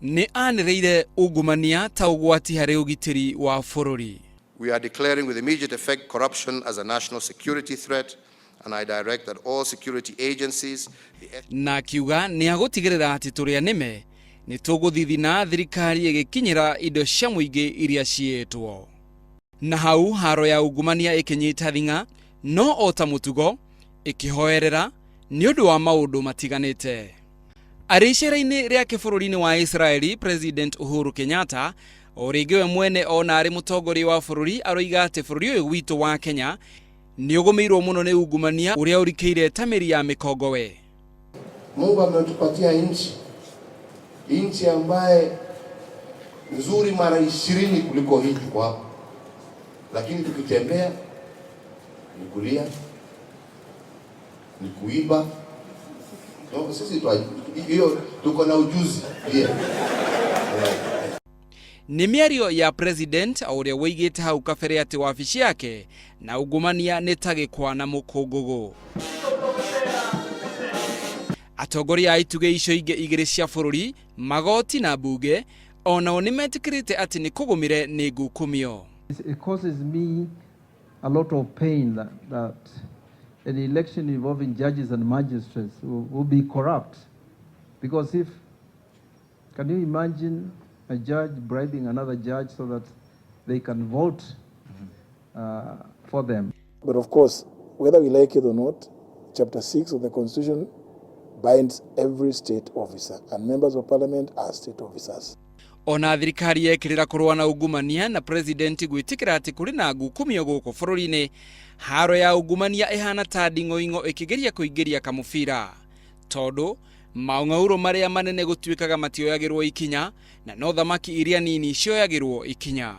Nĩ anĩrĩire ungumania ta ũgwati harĩ ũgitĩri wa bũrũri. We are declaring with immediate effect corruption as a national security threat, and I direct that all security agencies, the Na akiuga nĩ agũtigĩrĩra atĩ tũrĩa nĩme nĩ tũgũthithina thirikari ĩgĩkinyĩra indo cia mũingĩ iria ciĩtwo. Na hau haro ya ungumania ĩkĩnyita thing'a, no o ta mũtugo ĩkĩhoerera nĩ ũndũ wa maũndũ matiganĩte. Arĩ icera-inĩ rĩake bũrũri-inĩ wa Israeli, President Uhuru Kenyatta o rĩngĩ we mwene ona arĩ mũtongoria wa bũrũri aroiga atĩ bũrũri ũyũ witũ wa Kenya nĩ ũgũmĩirwo mũno nĩ ungumania ũrĩa ũrikĩire ta mĩri ya mĩkongowe. Mungu ametupatia nchi, nchi ambaye nzuri mara 20 kuliko hii tuko hapa, lakini tukitembea ni kulia, ni kuiba. No, sisi hiyo tuko na ujuzi pia. Nĩ mĩario ya president o ũrĩa woigĩte hau kabere atĩ wabici yake na ungumania nĩ ta gĩkwa na mũkũngũgũ. Atongoria a itugĩ icio ingĩ igĩrĩ cia bũrũri, magoti na mbunge, onao nĩ metĩkĩrĩte atĩ nĩ kũgũmĩre nĩ ngukumio. It causes me a lot of pain that an election involving judges and magistrates will be corrupt. Because can you imagine a judge bribing another judge so that they can vote for them? But of course, whether we like it or not, Chapter 6 of the Constitution binds every state officer, and members of parliament are state officers. Ona thirikari yekĩrĩra kũrũa na ungumania na president gwĩtĩkĩra atĩ kũrĩ na ngukumio gũkũ bũrũri-inĩ, haro ya ungumania ĩhana ta nding'oing'o ĩkĩgeria kũingĩria kamũbira, tondũ maũng'aurũ marĩa manene gũtuĩkaga matioyagĩrwo ikinya na no thamaki iria nini cioyagĩrwo ikinya.